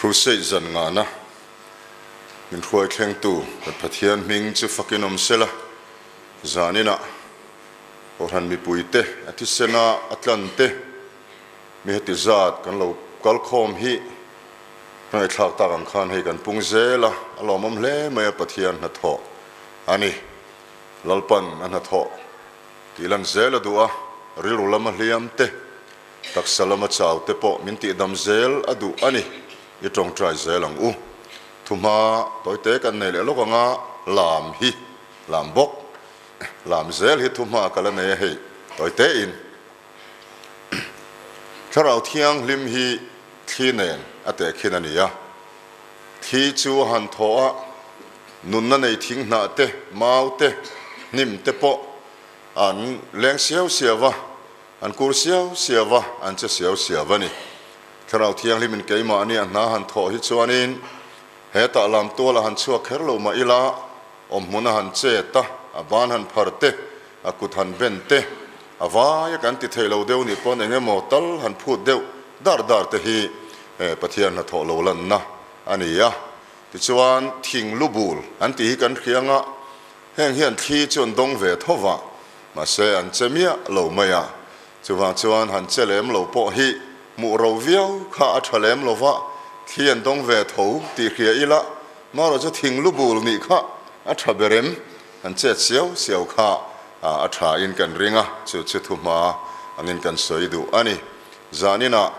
Crusade zan ngahna min hruai thlengtu kan Pathian hming chu fakin awm sela, zaninah Kohhran mipuite a thisena a tlan te mi heti zat kan lo kal khawm hi ka ngaihthlak tak ang khan hei kan pung zel a, a lawmawm hle mai a Pathian hnathawh a ni. Lalpan a hnathawh tih lan zel a duh a, rilru lama hliam te, taksa lama chau te pawh min tihdam zel a duh a ni. I tawngtai zel ang u. Thuhma tawite kan nei leh lawk anga lam hi lam bawk. Lam zel hi thuhma ka la nei a hei tawite in. Thlarau Thianghlim hi thli nen a tehkhin a ni a. Thli chu a han thaw a, nunna nei thing hnah te, mau te, hnim te pawh an leng siau siau a, an kur siau siau a, an che siau siau a ni. Thlarau Thianghlimin keimahni a hna han thawh hi chuanin hetah lam tual a han chhuak kher lo mah ila, awmhmun a han chet a, a ban han phar te, a kut han ben te, a vaia kan ti thei lo deuh nih pawn eng emaw tal han phut deuh dar dar te hi Pathian hnathawh lo lanna a ni a. Tichuan thing lu bul an tih hi kan hria anga heng hian thli chu an dawng ve tho va, mahse an che miah lo mai a. Chuvang chuan han che lem lo pawh hi hmuh ro viau kha a tha lem lo va, thli an dawng ve tho tih hria ila, marawh chu thing lu bul nih kha a tha ber em? An chet siau siau kha a tha in kan ring a, chu chu thuhma angin kan sawi duh a ni. Zaninah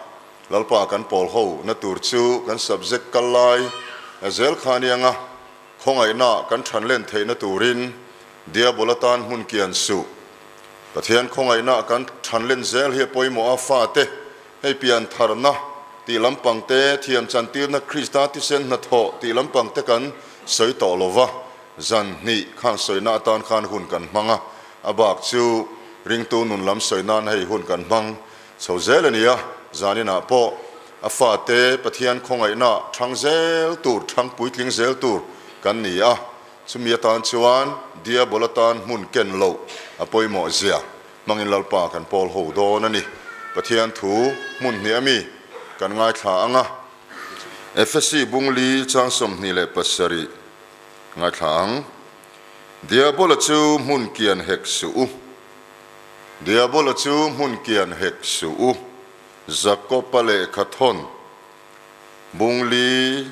Lalpa kan pawl ho na tur chu kan subject kal lai zel kha aniang a, khawngaihna kan than len theihna turin Diabol atan hmun kian suh. Pathian khawngaihna kan than len zel hi a pawimawh a, fate hei pian tharna tih lampang te, thiam chantirna Krista thisen hnathawh tih lampang te kan sawi tawh lo va, Zan hnih khan sawina atan khan hun kan hmang a, a bak chu ringtu nun lam sawi nan hei hun kan hmang chho zel a ni a, zaninah pawh a fate Pathian khawngaihna thang zel tur, thang puitling zel tur kan ni a, chumi atan chuan Diabol atan hmun ken loh a pawimawh zia hmangin Lalpa kan pawl ho dawn a ni. Pathian thu hmun hnih ami kan ngaithla ang a. Efesi bungli chang 27 Ngaithla ang. Diabola chu hmun kian hek suh u. Diabola chu hmun kian hek suh u. Jakoba lehkha thawn bungli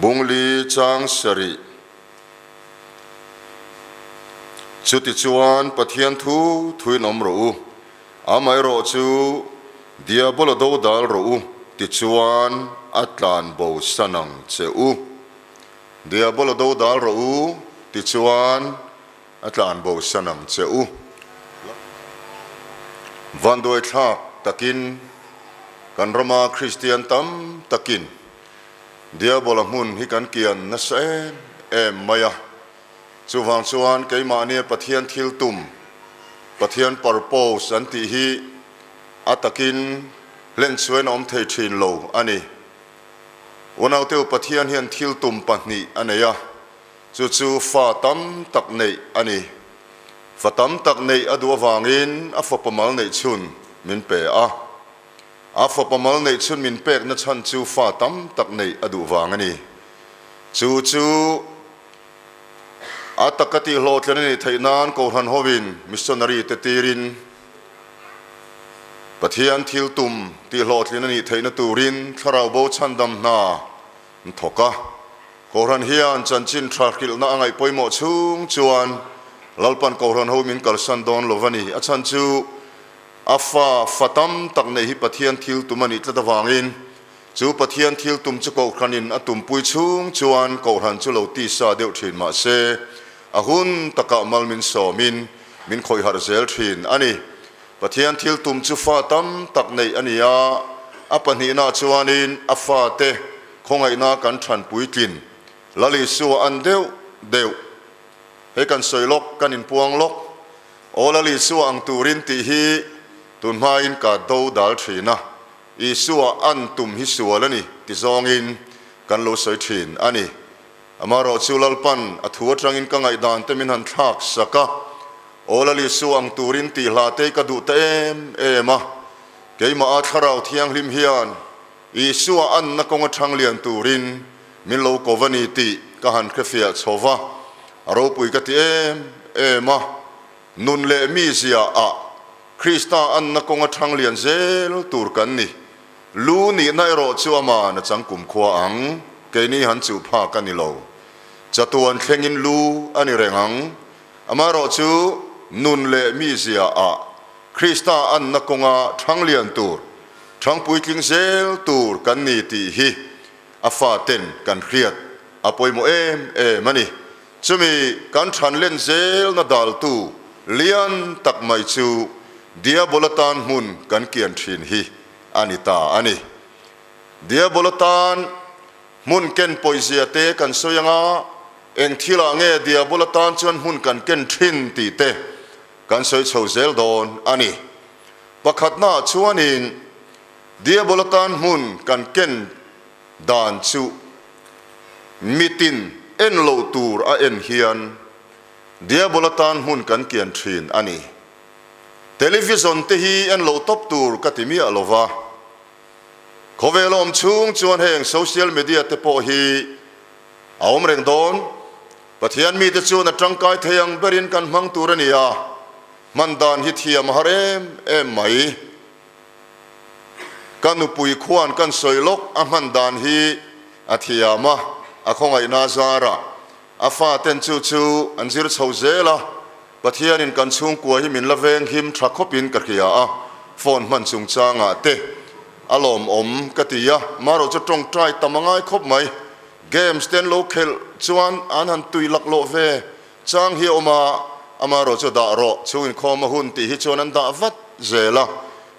bungli chang sarih. Chutichuan Pathian thu thuin awm rawh u. Amaherawh chu Diabola do dal rawh u, tichuan a tlan bo san ang che u. Diabola do dal rawh u, tichuan a tlan bo san ang che u. Vanduaithlak takin kan rama Kristian tam takin Diabola hmun hi kan kian nasa em em mai a. Chuvang chuan keimahnia Pathian thil tum, Pathian purpose an tih hi a takin hlenchhuain a awm thei thin lo a ni. Unauteu Pathian hian thil tum pahnih a nei a, chu chu fa tam tak neih a ni. Fa tam tak neih a duh avangin a fapa mal neih chhun min pe a. A fapa mal neih chhun min pekna chhan chu fa tam tak neih a duh vang a ni. Chu chu A taka tih hlawhtling a nih theih nan Kohhran hovin missionary te tirin Pathian thil tum tih hlawhtlin a nih theihna turin thlarau bo chhandam hna an thawk a. Kohhran hian chanchin tha hrilhna a ngaih pawimawh chhung chuan Lalpan Kohhran ho min kalsan dawn lo va ni. A chhan chu a fa fa tam tak neih hi Pathian thil tum a nih tlat avangin Chu Pathian thil tum chu Kohhranin a tumpui chhung chuan Kohhran chu lo tisa deuh thin mah se, a hun takah mal min sawmin min khawih harh zel thin a ni. Pathian thil tum chu fa tam tak neih a ni a, a pahnihna chuanin a fate khawngaihna kan than puitlin Lal Isua an deuh deuh. Hei kan sawi lawk, kan inpuang lawk. Aw Lal Isua ang turin tih hi tun hmain ka do dal thin a. Isua an tum hi sual a ni ti zawngin kan lo sawi thin a ni. Amaherawhchu Lalpan a thu atangin ka ngaihdan te min han thlak sak a. Aw Lal Isua ang turin tih hla te ka duh ta em em a, keimah a Thlarau Thianghlim hian Isua anna kawnga thang lian turin min lo ko va ni tih ka han hrefiah chho va, a ropui ka ti em em a. Nun leh mizia ah Krista anna kawnga thang lian zel tur kan ni. Lu nihna erawh chu aman a chang kumkhua ang, keini han chuh phak a ni lo. Chatuan thlengin lu a ni reng ang. Amaherawh chu nun leh mizia ah Krista anna kawnga thang lian tur, thang puitling zel tur kan ni tih hi a faten kan hriat a pawimawh em em a ni. Chumi kan than len zelna daltu lian tak mai chu Diabola tan hmun kan kian thin hi a ni ta a ni. Diabola tan hmun ken pawizia te kan sawi anga, eng thilah nge Diabola tan chuan hmun kan ken thin tih te kan sawi chho zel dawn a ni. Pakhatnaah chuanin Diabola tan hmun kan ken dan chu mitin en loh tur a en hian Diabola tan hmun kan kian thin a ni. Television te hi en loh tawp tur ka ti miah lo va, khawvel awm chhung chuan heng social media te pawh hi a awm reng dawn. Pathian mite chuan a tangkai thei ang berin kan hmang tur a ni a, hman dan hi thiam a har em em mai. Ka nupui khuan kan sawi lawk a hman dan hi a thiam a, a khawngaihna zarah a faten chu chu an zir chho zel a, Pathianin kan chhungkua hi min la veng him tha khawpin ka hria a, phone hman chungchangah te a lawmawm ka ti a, marawh chu tawngtai tam a ngai khawp mai, games te an lo khelh chuan an han tui laklawh ve Chang hi a awm a, amaherawh chu dah rawh, chhung inkhawm a hun tih hi chuan an dah vat zel a,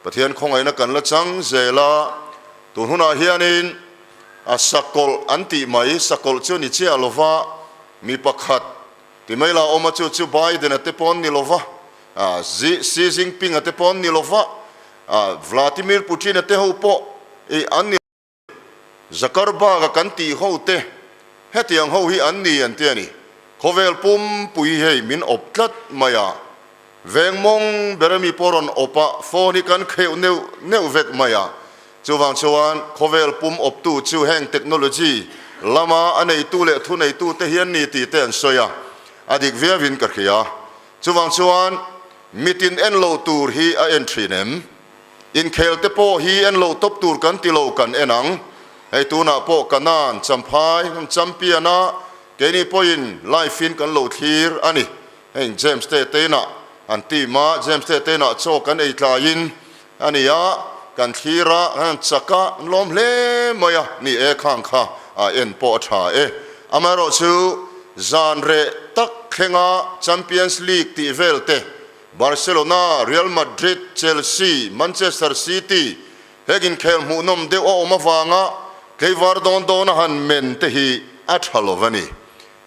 Pathian khawngaihna kan la chang zel a, tun hunah hianin a sakawlh an tih mai, sakawlh chu ni chiah lova mi pakhat ti mai la awm a, chu chu Biden-a te pawn ni lova, Xi Jinping-a te pawn ni lova, Vladimir Putin-a te ho pawh an ni. Zuckerberg-a kan tih ho te hetiang ho hi an ni an ti a ni. Khawvel pumpui hi hei min awp tlat mai a, veng mawng ber ami pawh rawn awp a, phone hi kan kheuh neuh neuh vek mai a. Chuvang chuan khawvel pum awptu chu heng technology lama a neitu leh thuneitu te hi an ni tih te an sawi a, a dik viauin ka hria. Chuvang chuan mitin en lo tur hi a en thin em? Inkhel te pawh hi en lo tawp tur kan ti lo kan en ang. Hei tunah pawh Kanan, Champhai, kan champion a, keini pawhin live in kan lo thlir a ni. Heng James te teinah an team a, James te teinah chaw kan ei tlaiin a ni a, kan thlir a, kan chak a, an lawm hle mai a, ni e khang kha a en pawh a tha e. Amaherawhchu zan reh tak thlenga Champions League tih vel te Barcelona, Real Madrid, Chelsea, Manchester City heng inkhel hmuhnawm deuh a awm avanga tleivar dawn dawn a han men te hi a tha lo a ni.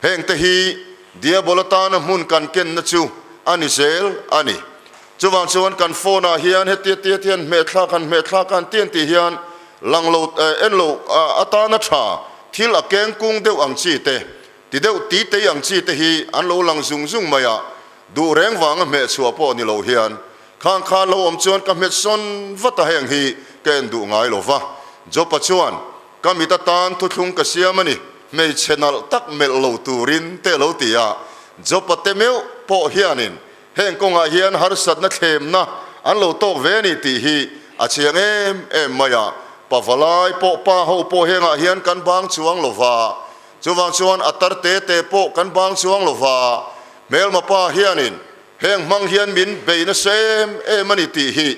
Heng te hi Diabol atana hmun kan kenna chu a ni zel a ni. Chuvang chuan kan phone ah hian hetia tia te hian hmehthlak han hmehthlak han ti an tih hian lang lo en lo atana tha thil a keng kung deuh ang chi te Ti deuh ti tei ang chi te hi an lo lang zung zung mai a, duh reng vanga hmeh chhuah pawh ni lo hian khang kha lo awm chuan ka hmet sawn vat a, heng hi ka en duh ngai lo va. Jopa chuan, Ka mit atan thuthlung ka siam a ni, hmeichhe nalh tak melh lo turin te lo ti a. Jopa te meuh pawh hianin heng kawngah hian harsatna thlemna an lo tawk ve a ni tih hi a chiang em em mai a, pavalai pawh pa ho pawh hengah hian kan bang chuang lo va. Chuvang chuan a tar te te pawh kan bang chuang lo va, hmelma pa hianin heng hmang hian min bei nasa em em a ni tih hi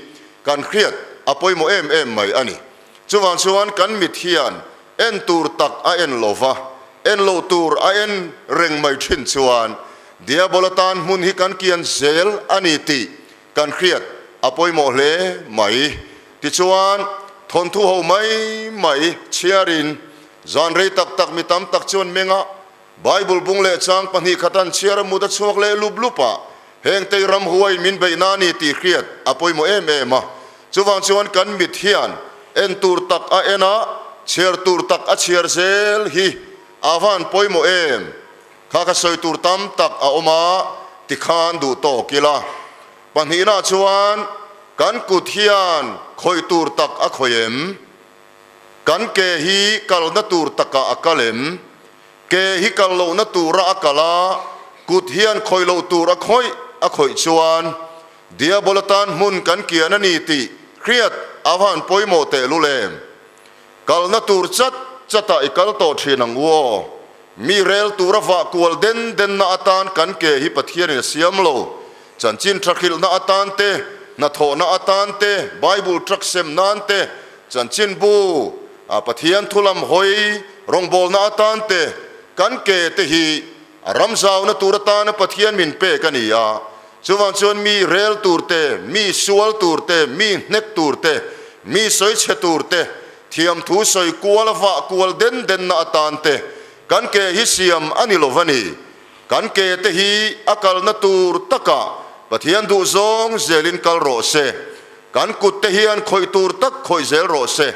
kan hriat a pawimawh em em mai a ni. Chuvang chuan kan mit hian en tur tak a en lo va, en loh tur a en reng mai thin chuan Diabola tan hmun hi kan kian zel a ni tih kan hriat a pawimawh hle mai. Tichuan thawnthu ho mai mai chhiarin Zan rei tak tak mi tam tak chuan menga Bible bung leh chang 2 khat an chhiar a mut a chhuak leh lup lup a, heng tei ram huai min beih na ni tih hriat a pawimawh em em a. Chuvang chuan kan mit hian en tur tak a en a, chhiar tur tak a chhiar zel hi a van pawimawh em? Kha ka sawi tur tam tak a awm a. Tikhan duh tawk ila. Pahnihna chuan kan kut hian khawih tur tak a khawih em? Kan ke hi kalna tur takah a kal em? Ke hi kal lohna tura a kal a, kut hian khawih loh tur a khawih a khawih chuan Diabol atan hmun kan kian a ni tih hriat a va han pawimawh tehlul em? Kalna tur chat chatah i kal tawh thin ang u aw. Mi rel tura vah kual den denna atan kan ke hi Pathianin a siam lo. Chanchin tha hrilhna atan te, hnathawhna atan te, Bible truck sem nan te, chanchinbu a Pathian thu lam hawi rawngbawlna atan te kan ke te hi a ram zauna tur atana Pathian min pek a ni a. Chuvang chuan mi rel tur te, mi sual tur te, mi hnek tur te, mi sawi chhe tur te, thiamthu sawi kual a vah kual den denna atan te kan ke hi siam a ni lo va ni. Kan ke te hi a kalna tur takah Pathian duhzawng zelin kal rawh se. Kan kut te hian khawih tur tak khawih zel rawh se.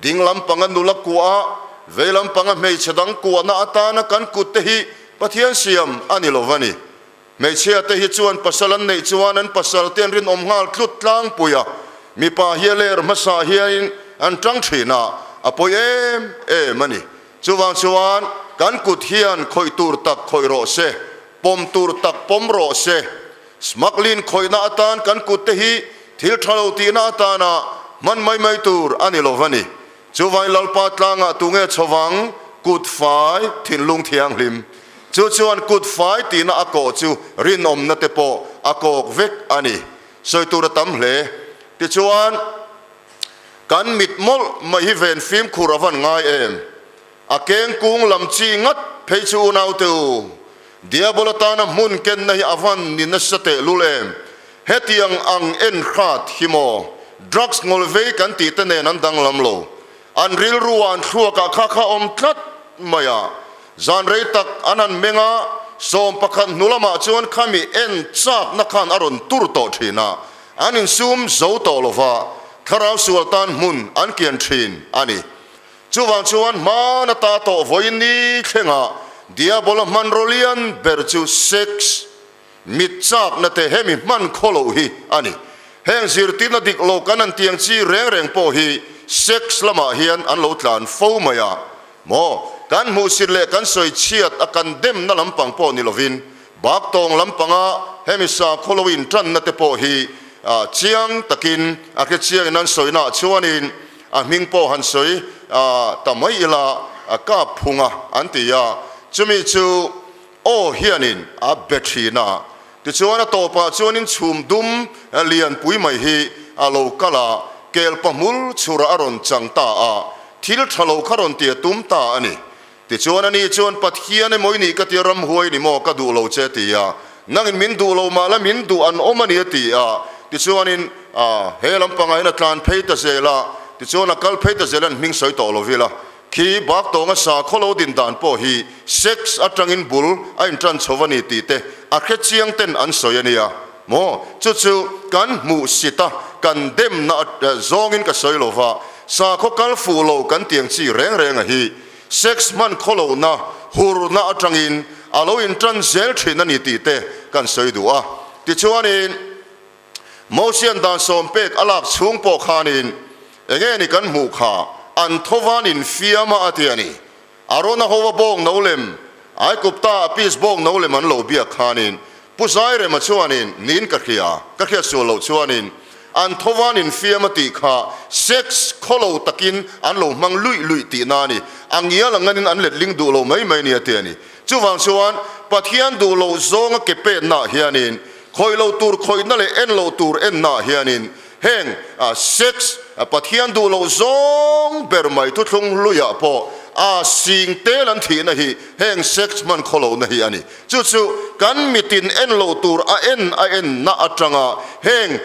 Ding lampanga nula kuah a, vei lampanga hmeichhe dang kuahna atana kan kut te hi Pathian siam a ni lo va ni. Hmeichhia te hi chuan pasal an neih chuan an pasal te an rinawm nghal tlut tlangpui a, mipa hi a ler hmasa hianin an tang thin a, a pawi em em a ni. Chuvang chuan kan kut hian khawih tur tak khawih rawh se, pawm tur tak pawm rawh se. Smuggling khawihna atan kan kut te hi thil tha lo tihna atana hman mai mai tur a ni lo va ni. Chuvangin Lalpa tlangah tunge chhovang kut fai thinlung thianghlim. Chu chuan kut fai tihna a kawh chu rinawmna te pawh a kawk vek a ni. Sawi tur a tam hle. Tichuan. Kan mit mawlh mai hi ven fimkhur a van ngai em? A keng kung lam chi ngat phei chu unaute u, Diabol atana hmun kenna hi a van ni nasa tehlul em? Hetiang ang en hrat hi maw drugs ngawl vei kan tih te nen an danglam lo. An rilru ah an thluak ah kha kha awm tlat mai a. Zan rei tak an han meng a, 11 hnu lamah chuan khami en chakna khan a rawn tur tawh thin a. An insum zo tawh lova, thlarau sual tan hmun an kian thin a ni. Chuvang chuan hman ata tawh vawiin ni thlengah Diabola hmanraw lian ber chu sex, mit chakna te hemi hman khaw loh hi a ni. Heng zirtirna dik lo kan an tiang chi reng reng pawh hi sex lamah hian an lo tlan fo mai a maw? Kan hmuhsit leh kan sawi chhiat a kan demna lampang pawh ni lovin Bak tawng lampanga hemi sakhaw lo intanna te pawh hi chiang takin a hre chiangin an sawinaah chuanin a hming pawh han sawi ta mai ila a kap phung a an ti a, chumi chu aw hianin a be thin a. Tichuan a tawpah chuanin chhum dum lianpui mai hi a lo kal a, kel pahmul chhurah a rawn chang ta a, thil tha lo kha rawn tia tum ta a ni. Tichuan ani chuan, Pathian emaw i nih ka tia ramhuai ni maw ka duh lo che a ti a, nangin min duh lo mah la min duh an awm a ni a ti a. Tichuanin he lampangah hian a tlan phei ta zel a, tichuan a kal phei ta zel a an hming sawi tawh lo vil a. Khi bak tawnga sakhaw lo din dan pawh hi sex atangin bul a intan chho a ni tih te a hre chiang ten an sawi a nia maw. Chu chu kan hmuh sit a, kan demna zawngin ka sawi lo va, sakhaw kal fuh lo kan tiang chi reng reng a hi. Sex hman khawlohna, hurna atangin a lo intan zel thin a ni tih te kan sawi duh a. Tichuanin, Mosian dan sawm pek a lak chhung pawh khanin enge ni kan hmuh kha an thovan infiam a a ti a ni. Arona hova bawng no lem, Aigupta a pis bawng no lem an lo biak khanin Pu Zairema chuanin niin ka hria, ka hriat sual loh chuanin an thovan infiam a tih kha sex khawlo takin an lo hmang luih luih tihna a ni. A ngial anganin an letling duh lo mai mai nia ti a ni. Chuvang chuan Pathian duh loh zawnga ke petnaah hianin khawih loh tur khawihna leh en loh tur ennaah hianin heng sex Pathian duh loh zawng ber mai thuthlung hluiah pawh a sing tel an thihna hi heng sex hman khawlohna hi a ni. Chu chu kan mitin en loh tur a en a enna atanga heng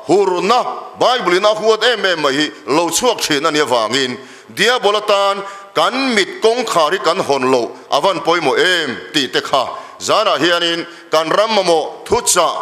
hurna Bible in a huat em em mai hi lo chhuak thin a nih avangin Diabol atan kan mit kawngkhar hi kan hawn loh a van pawimawh em tih te kha zanah hianin kan ram mamawh thuchah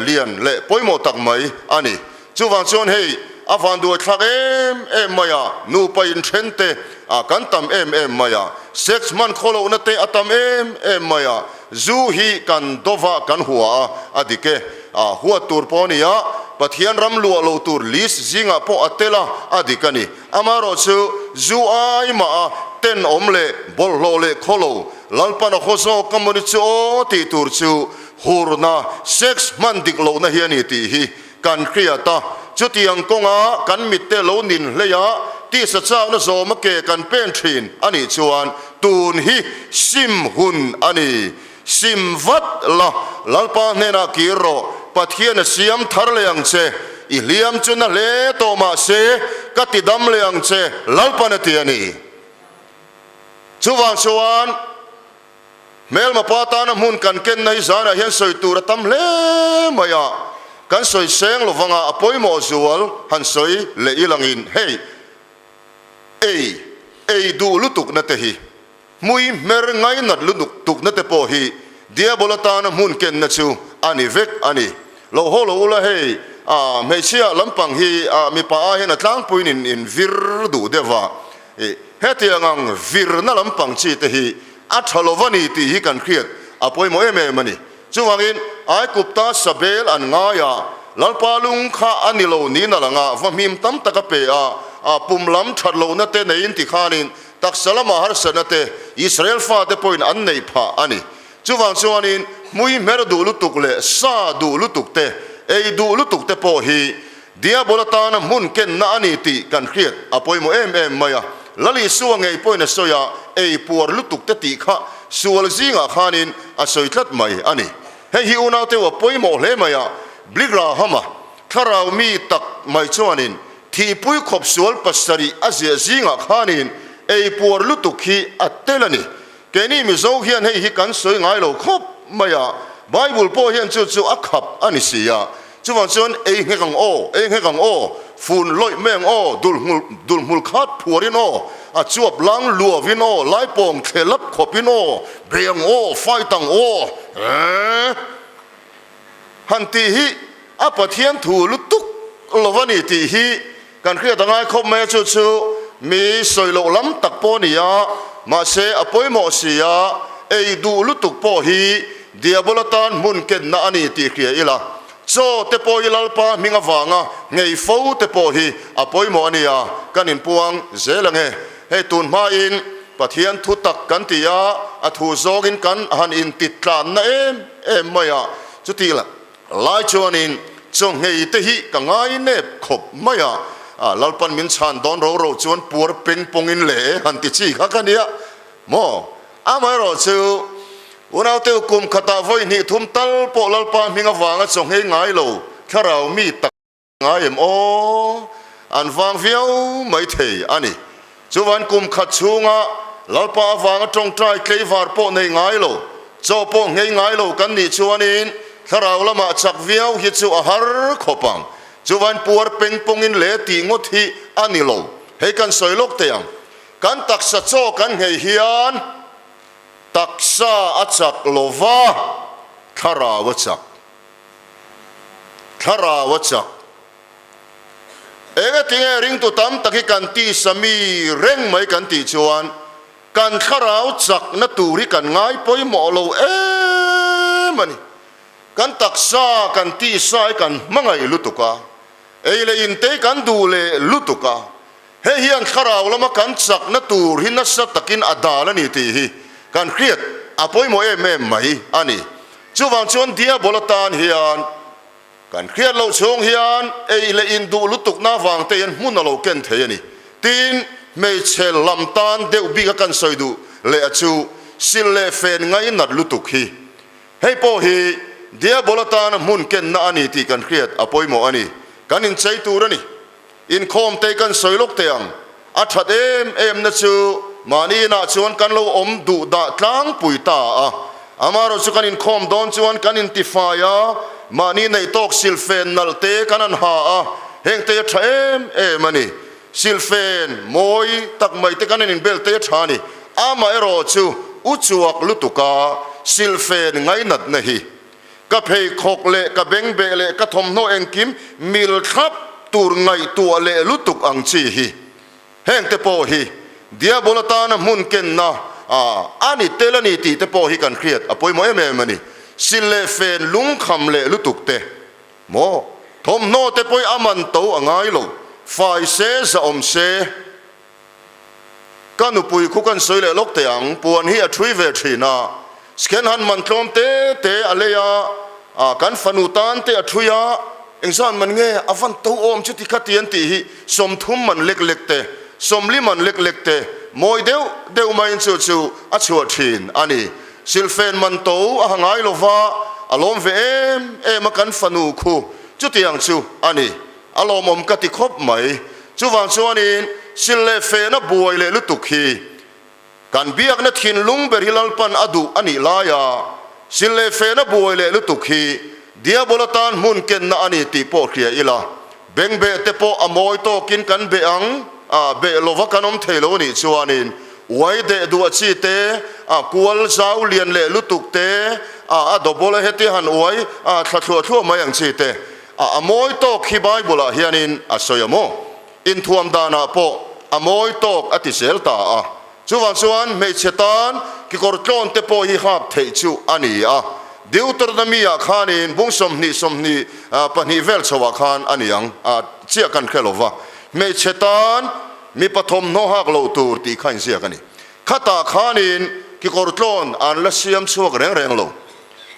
lian leh pawimawh tak mai a ni. Chuvang chuan hei. A vanduai thlak em em mai a, nupa inthen te a kan tam em em mai a, sex hman khawlohna te a tam em em mai a, zu hi kan dova kan hua a, a dik e. A huat tur pawh a ni a, Pathian ram luah lo tur list zingah pawh a tel a, a dik a ni. Amaherawhchu zu ai mah a tenawm leh bawlhhlawh leh khawlo Lalpan a haw zawk a mawni chu aw tih tur chu hurna, sex hman dik lohna hi a ni tih hi kan hriat a. Chutiang kawnga kan mitte lo nin hleia tisa chakna zawma ke kan pen thin a nih chuan tun hi sim hun a ni. Sim vat la, Lalpa hnenah kir rawh, Pathian a siam thar leh ang che, i hliam chu na hle tawh mah se, ka ti dam leh ang che, Lalpan a ti a ni. Chuvang chuan, hmelma pa tana hmun kan kenna hi zanah hian sawi tur a tam hle mai a, kan sawi seng lovanga a pawimawh zual han sawi leh ilangin hei, ei, ei duh lutukna te hi. Hmui hmer ngainat lutuk tukna te pawh hi Diabol atana hmun kenna chu a ni vek a ni. Lo haw lo ula hei, a hmeichhia lampang hi a mipa ai hian a tlangpuiin in in vir duh deuh va, i hetiang ang virna lampang chi te hi a tha lo va ni tih hi kan hriat a pawimawh em em a ni. Chuvangin Aigupta sabel an ngai a, Lalpa lung kha a ni lo niin a lang a, va hmim tam tak a pe a, a pum lam that lohna te neiin tikhanin Taksa lama harsatna te Israel fate pawhin an neih phah a ni. Chuvang chuanin hmui hmer duh lutuk leh sa duh lutuk te, ei duh lutuk te pawh hi Diabol atana hmun kenna a ni tih kan hriat a pawimawh em em mai a. Lal Isua ngei pawhin a sawi a, ei puar lutuk te tih kha sual zingah khanin a sawi tlat mai a ni. Hei hi unaute u a pawimawh hle mai a, Bligrahama thlarau mi tak mai chuanin Thihpui khawp sual pasarih a ziah zingah khanin ei puar lutuk hi a tel a ni. Keini Mizo hian hei hi kan sawi ngai lo khawp mai a, Bible pawh hian chu chu a khap a ni si a. Chuvang chuan ei nghek ang aw, ei nghek ang aw, fun lawih mai ang aw, dulhmul dulhmul khat phuarin aw, a chuap lang luavin aw, laipawng thle lap khawpin aw, bei ang aw, fight ang aw, eeh. Han tih hi a Pathian thu lutuk lo a ni tih hi kan hriat a ngai khawp mai a, chu chu mi sawi loh lam tak pawh a ni a, mahse a pawimawh si a, ei duh lutuk pawh hi Diabol atan hmun kenna a ni tih hria ila, chaw te pawh hi Lalpa hming avanga nghei fo te pawh hi a pawimawh a ni a, kan inpuang zel ang e. Hei tun hmain Pathian thu tak kan ti a, a thu zawngin kan han intitlanna em em mai a, chutih lai chuanin chawnghei te hi ka ngai nep khawp mai a, Lalpan min chhan dawn ro ro chuan puar peng pawngin le han ti chi kha ka nia maw? Amaherawh chu unaute kum khatah vawi hnih thum tal pawh Lalpa hming avanga chawnghei ngai lo thlarau mi tak Ngai em aw? An vang viau mai thei a ni. Chuvan kum khat chhunga Lalpa avanga tawngtai tleivar pawh nei ngai lo, chaw pawh nghei ngai lo kan nih chuanin thlarau lamah chak viau hi chu a har khawp ang. Chuvan puar peng pawngin le tih ngawt hi a ni lo. Hei kan sawi lawk teh ang. Kan taksa chaw kan nghei hian taksa a chak lo va, thlarau a chak. Thlarau a chak. Engatinge ringtu tam tak hi kan tisa mi reng mai kan tih chuan kan thlarau chakna tur hi kan ngai pawimawh lo em a ni. Kan taksa kan tisa hi kan hmangaih lutuk a, ei leh inte hi kan duh leh lutuk a, hei hian thlarau lama kan chakna tur hi nasa takin a dal a ni tih hi kan hriat a pawimawh em em mai a ni. Chuvang chuan Diabol atan hian kan hriat loh chhung hian ei leh in duh lutukna avang te hian hmun a lo ken thei a ni. Tin, hmeichhe lam tan deuh bik a kan sawi duh leh a chu sil leh fen ngainat lutuk hi. Hei pawh hi Diabol atana hmun kenna a ni tih kan hriat a pawimawh a ni. Kan inchei tur a ni. Inkhawm te kan sawi lawk teh ang. A that em em na chu mahni inah chuan kan lo awm duh dah tlangpui ta a. Amaherawh chu kan inkhawm dawn chuan kan intifai a, mahni neih tawk silfen nalh te kan han ha a, heng te a tha em em a ni. Silfen mawi tak mai te kan han inbel te a tha a ni. Amaherawh chu u chuak lutuka silfen ngainatna hi ka pheikhawk leh ka bengbeh leh ka thawmhnaw engkim mil thlap. tur ngaihtuah leh lutuk ang chi hi. Hengte pawh hi Diabol atana hmun kenna a ni tel a ni tih te pawh hi kan hriat a pawimawh em em a ni. Sil leh fen lungkham leh lutuk te maw thawmhnaw te pawh hi a man to a ngai lo, fai se zahawm se. Ka nupui khu kan sawi leh lawk teh ang, puan hi a thui ve thin a, scan han man tlawm te te a lei a, kan fanu tan te a thui a, engzan man nge a van to awm chu ti kha ti an tih hi 30 man lek lek te, 40 man lek lek te, mawi deuh deuh maiin chu chu a chhuah thin a ni. Silhfen man to a ha ngai lova, a lawm ve em em a kan fanu khu chutiang chu a ni. A lawmawm ka ti khawp mai. Chuvang chuanin sil leh fehna buai leh lutuk hi kan biakna thinlung ber hi Lalpan a duh a nih laia sil leh fehna buai leh lutuk hi Diabol atan hmun kenna a ni tih pawh hria ila, bengbeh te pawh a mawi tawkin kan beh ang a, beh lova kan awm thei lo a nih chuanin uai deh duah chi te, a kual zau lian leh lutuk te, a a double a heti han uai a thla thluah thluah mai ang chi te, A a mawi tawk hi Bible ah hianin a sawi a maw? Inthuam danah pawh a mawi tawk a ti zel ta a. Chuvang chuan hmeichhe tan kekawr tlawn te pawh hi hak theih chu a ni a. Deuteronomy ah khanin bung 20 22 vel chho ah khan a ni ang a chiah kan hre lo va. Hmeichhe tan mipa thawmhnaw hak loh tur tih kha inziak a ni. Khatah khanin kekawr tlawn an la siam chhuak reng reng lo.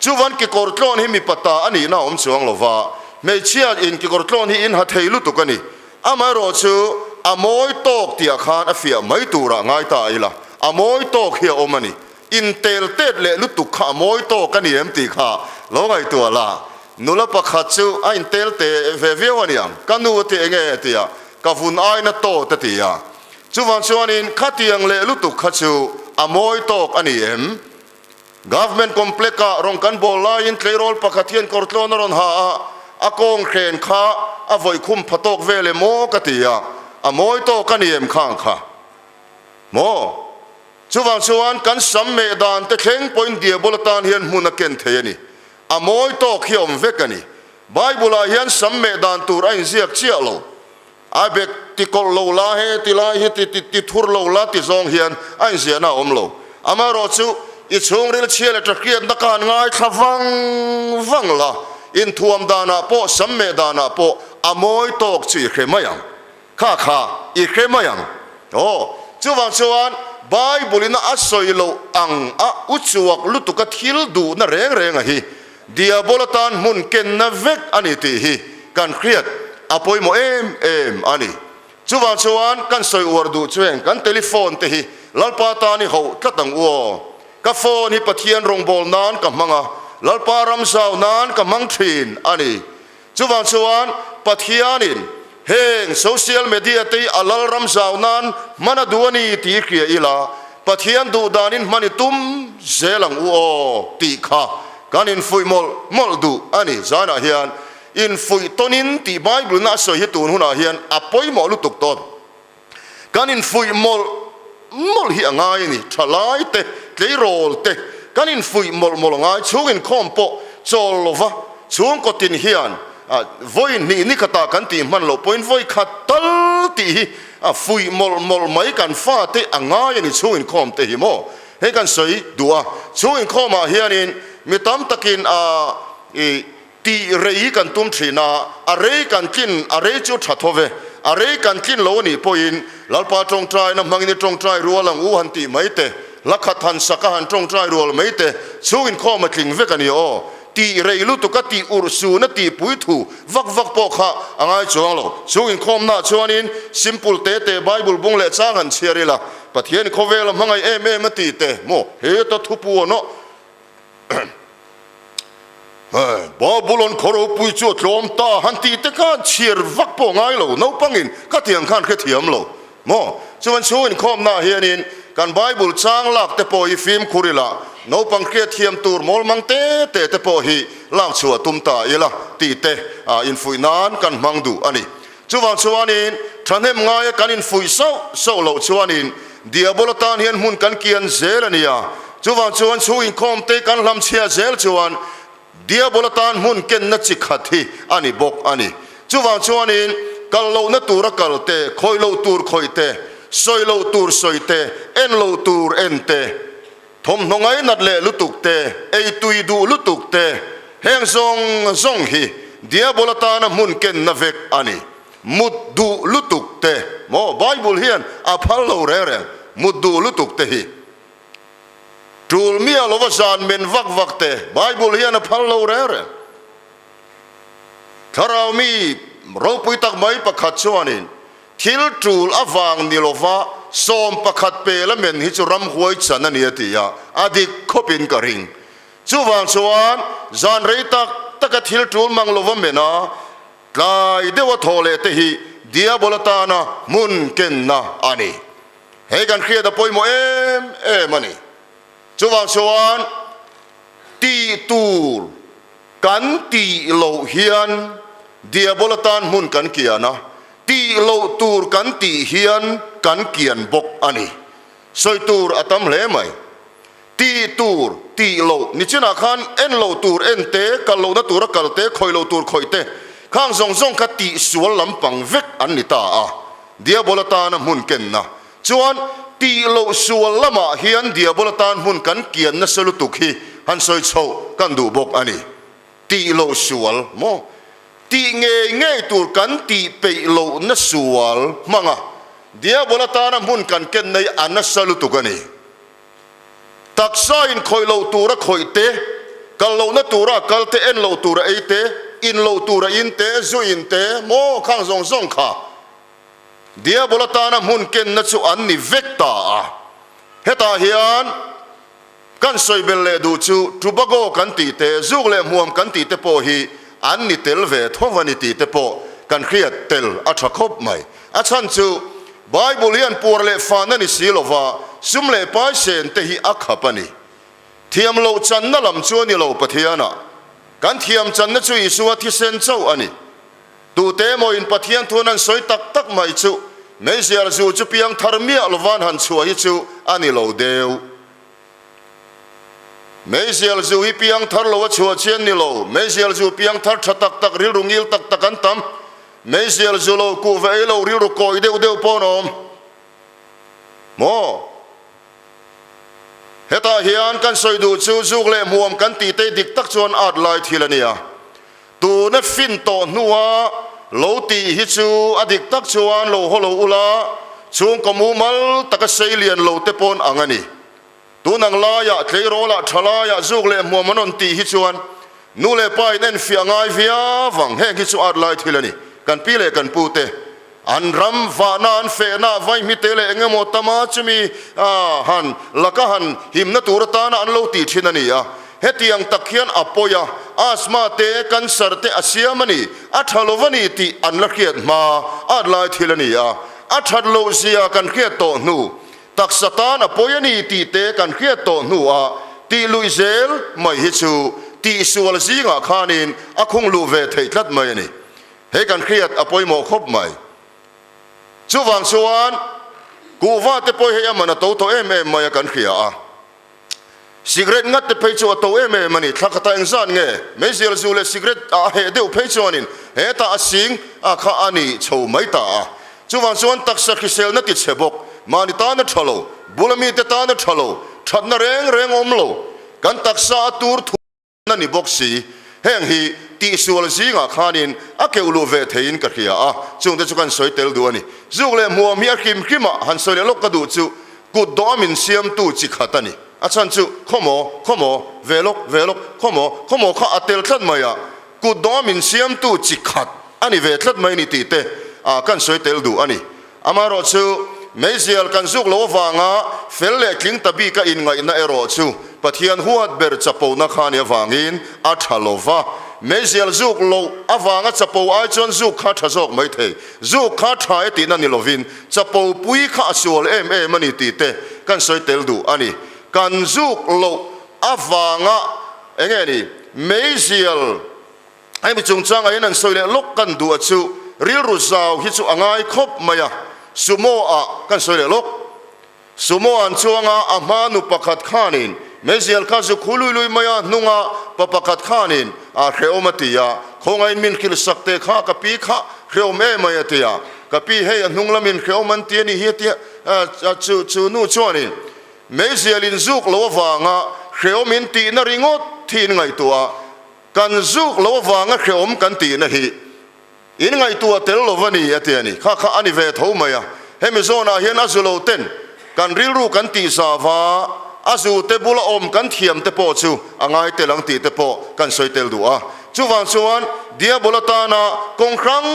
Chuvan kekawr tlawn hi mipa ta a nihna a awm chuang lo va, hmeichhia in kekawr tlawn hi in ha thei lutuk a ni. Amaherawh chu a mawi tawk tihah khan a fiah mai turah ngai ta ila, a mawi tawk hi a awm a ni. In tel tet leh lutuk kha a mawi tawk a ni em tih kha lo ngaihtuah la. Nula pakhat chu a intel te ve viau a niang, ka nu a ti enge a ti a, ka vun aina tawt a ti a. Chuvang chuanin khatiang leh lutuk kha chu a mawi tawk a ni em? Government Complex-ah rawn kan bawl laiin tleirawl pakhat hian kawrtlawn a rawn ha a, a kawng hren kha a vawih khum pha tawk vel em aw ka ti a, a mawi tawk a ni em khang kha maw? Chuvang chuan kan sam meh dan te thleng pawhin Diabol atan hian hmun a ken thei a ni. A mawi tawk hi a awm vek a ni. Bible-ah hian sam meh dan tur a inziak chiah lo. A bek ti kawlh lo la he ti lai hi ti ti ti thur lo la ti zawng hian a inziahna a awm lo. Amaherawhchu, i chhungril chhia leh ṭahriatna ka han ngaithla vang vang la, inthuam danah pawh sam meh danah pawh a mawi tawk chu i hre mai ang. Kha kha i hre mai ang. Aw, chuvang chuan Bible-in a sawi loh ang a uchuak lutuka thil duhna reng renga hi Diabol atan hmun kenna vek a ni tih hi kan hriat a pawimawh em em a ni. Chuvang chuan kan sawi uar duh chuan kan telephone te hi Lalpa tan i hauh tlat ang u aw. Ka phone hi Pathian rawngbâwl nan ka hmang a, Lalpa ram zau nan ka hmang thin a ni. Chuvang chuan Pathianin heng social media te hi a lal ram zau nan hman a duh a ni tih hria ila, Pathian duh danin hman i tum zel ang u aw tih kha kan infuih mawlh mawlh duh a ni. Zanah hian infuih tawnin tih Bible in a sawi hi tun hunah hian a pawimawh lutuk tawp. Kan infuih mawlh mawlh hi a ngai a ni. Thalai te, tleirawl te kan infuih mawlh mawlh a ngai. Chhung inkhawm pawh chawl lova chhungkaw tin hian vawi hnih ni khatah kan tih hman loh pawhin vawi khat tal tih hi fuih mawlh mawlh mai kan fate a ngai a ni chhung inkhawm te hi maw? Hei kan sawi duh a. Chhung inkhawmah hianin mi tam takin i Tih rei kan tum thin a, a rei kan tlin, a rei chu tha tho ve. A rei kan tlin lo a nih pawhin Lalpa tawngtaina hmangin i tawngtai rual ang u han tih mai te, hla khat han sak a han tawngtai rual mai te, chhung inkhawm a tling vek a ni aw. Tih rei lutuk a tih urh sun a tih pui thu vak vak pawh kha a ngai chuang lo. Chhung inkhawmnaah chuanin simple te te Bible bung leh chang han chhiar ila, Pathian khawvel a hmangaih em em a tih te maw heta thupuan aw. Babulon khaw ropui chu a tlawm ta han tih te khan chhiar vak pawh ngai lo, naupangin ka tiang khan hrethiam lo maw? Chuan chhung inkhawmnaah hianin kan Bible chang lak te pawh hi fimkhur ila, naupang hriatthiam tur mawlmang te te te pawh hi lak chhuah tum ta ila tih te infuih nan kan hmang duh a ni. Chuvang chuanin thahnem ngaia kan infuih sauh sauh loh chuanin Diabol atan hian hmun kan kian zel a nia. Chuvang chuan chhung inkhawm te kan hlamchhia zel chuan Diabol atan hmun kenna chi khat hi a ni bawk a ni. Chuvang chuanin kal lohna tura kal te, khawih loh tur khawih te, sawi loh tur sawi te, en loh tur en te, thawmhnaw ngainat leh lutuk te, ei tui duh lutuk te, heng zawng zawng hi Diabol atana hmun kenna vek a ni. Mut duh lutuk te maw Bible hian a phal lo reng reng, mut duh lutuk te hi. Tul miah lova zan men vak vak te Bible hian a phal lo reng reng. Thlarau mi ropui tak mai pakhat chuanin thil tul avang ni lova 11 pel a men hi chu ramhuai chan a ni a ti a, a dik khawpin ka ring. Chuvang chuan zan rei tak taka thil tul mang lova men a, Tlai deuha thaw leh te hi Diabol atana hmun kenna a ni. Hei kan hriat a pawimawh em em a ni. Chuvang chuan tih tur kan tih loh hian Diabol atan hmun kan kian a, tih loh tur kan tih hian kan kian bawk a ni. Sawi tur a tam hle mai. Tih tur, tih loh, nichinah khan en loh tur en te, kal lohna tura kal te, khawih loh tur khawih te, khang zawng zawng kha tihsual lampang vek an ni ta a. Diabol atana hmun kenna chuan tih loh sual lamah hian Diabol atan hmun kan kian nasa lutuk hi han sawi chhoh kan duh bawk a ni. Tih loh sual maw? Tih ngei ngei tur kan tih peih lohna sual hmanga Diabol atana hmun kan kenna hi a nasa lutuk a ni. Taksa in khawih loh tura khawih te, kal lohna tura kal te, en loh tura ei te, in loh tura in te, zu in te, maw khang zawng zawng kha Diabol atana hmun kenna chu an ni vek ta a. Hetah hian kan sawi bel leh duh chu Tobago kan tih te, zuk leh hmuam kan tih te pawh hi an ni tel ve tho a ni tih te pawh kan hriat tel a tha khawp mai. A chhan chu Bible hian puar leh fan a ni si lova, sum leh pai sen te hi a khap a ni. Thiam loh channa lam chu a ni lo Pathianah. Kan thiam channa chu Isua thisen chauh a ni. Tute emaw in Pathian thuan an sawi tak tak mai chu meizial zu chu piang thar miah lovan han chhuah hi chu a ni lo deuh. Meizial zu hi piang thar lo a chhuah chian ni lo. Meizial zu piang thar tha tak tak rilru ngil tak tak an tam. Meizial zu lo kuh ve ei lo rilru kawi deuh deuh pawh an awm maw? Hetah hian kan sawi duh chu zuk leh hmuam kan tih te dik tak chuan at lai thil a nia. Tuna fin tawh hnua lo tih hi chu a dik tak chuan lo haw lo ula, chhungkaw mumal taka sei lian lo te pawn ang a ni. Tun ang laiah tleirawlah thalaiah zuk leh hmuam an rawn tih hi chuan nu leh pa in enfiah ngai viau vang. Heng hi chu at lai thil a ni. Kan pi leh kan pu te an ram vahna an fehna vaihmite leh eng emaw tama chumi han laka han himna tur atana an lo tih thin a ni a. Hetiang tak hian a pawi a, asthma te, cancer te a siam a ni, a tha lo va ni tih an la hriat hma at lai thil a ni a. A that loh zia kan hriat tawh hnu, taksa tan a pawi a ni tih te kan hriat tawh hnuah tih luih zel mai hi chu tihsual zingah khanin a khung luh ve theih tlat mai a ni. Hei kan hriat a pawimawh khawp mai. Chuvang chuan kuhva te pawh hei a man a to tawh em em mai a kan hria a. Cigarette ngat te phei chu a to em em a ni. Thla khatah engzat nge meizial zu leh cigarette a heh deuh phei chuanin hetah a sing a kha a ni chho mai ta a. Chuvang chuan taksa hriselna ti chhe bawk, mahni tan a tha lo, bula mite tan a tha lo, thatna reng reng awm lo, kan taksa a tur thu. A ni bawk si, heng hi tihsual zingah khanin a keuh luh ve theiin ka hria a, chungte chu kan sawi tel duh a ni. Zuk leh hmuam hi a hrim hrimah han sawi leh lawk ka duh chu kut dawh a min siamtu chi khat a ni. A chhan chu khawmaw, khawmaw, ve lawk, ve lawk, khawmaw, khawmaw kha a tel tlat mai a, kut dawh a min siamtu chi khat a ni ve tlat mai ni tih te kan sawi tel duh a ni. Amaherawhchu, meizial kan zuk lo avanga fel leh tling ta bika inngaihna erawh chu Pathian huat ber chapona kha ni avangin a tha lo va. Meizial zuk loh avanga chapo ai chuan zuk kha tha zawk mai thei. Zuk kha tha e tihna ni lovin chapo pui kha a sual em em a ni tih te kan sawi tel duh a ni. Kan zuk loh avanga eng nge ni meizial Hemi chungchangah hian an sawi leh lawk kan duh a chu rilru zau hi chu a ngai khawp mai a, sumo ah kan sawi leh lawk. Sumo an chuang a, a hma nu pakhat khanin meizial kha zu khu lui lui mai a, hnunga pa pakhat khanin a hrehawm a ti a, khawngain min hrilh sak teh kha ka pi kha Hreawm em mai a ti a, ka pi hei a hnung lamin hreawm an ti a nih hi a ti a, chu chu nu chuanin meizial in zuk lo avanga hreawm in tihna ringawt hi in ngaihtuah a, kan zuk lo avanga hreawm kan tihna hi in ngaihtuah tel lo va ni a ti a ni. Kha kha a ni ve tho mai a, hemi zawnah hian a zu lo ten kan rilru kan tih zava a zu te bula awm kan thiam te pawh chu a ngai tel ang tih te pawh kan sawi tel duh a. Chuvang chuan Diabol atana kawng hrang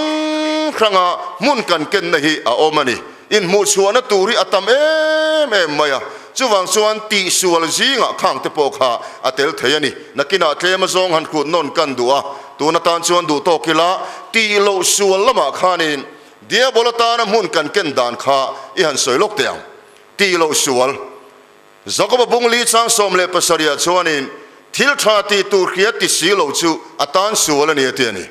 hranga hmun kan kenna hi a awm a ni. Inhmuhchhuahna tur hi a tam em em mai a, chuvang chuan tihsual zingah khang te pawh kha a tel thei a ni. Nakinah tlem azawng han hrut nawn kan duh a, tun atan chuan duh tawk ila tih loh sual lamah khanin Diabol atana hmun kan ken dan kha i han sawi lawk teh ang. Tih loh sual. Jakoba bung li chang 17 ah chuanin thil tha tih tur hria ti si lo chu a tan sual a ni a ti a ni.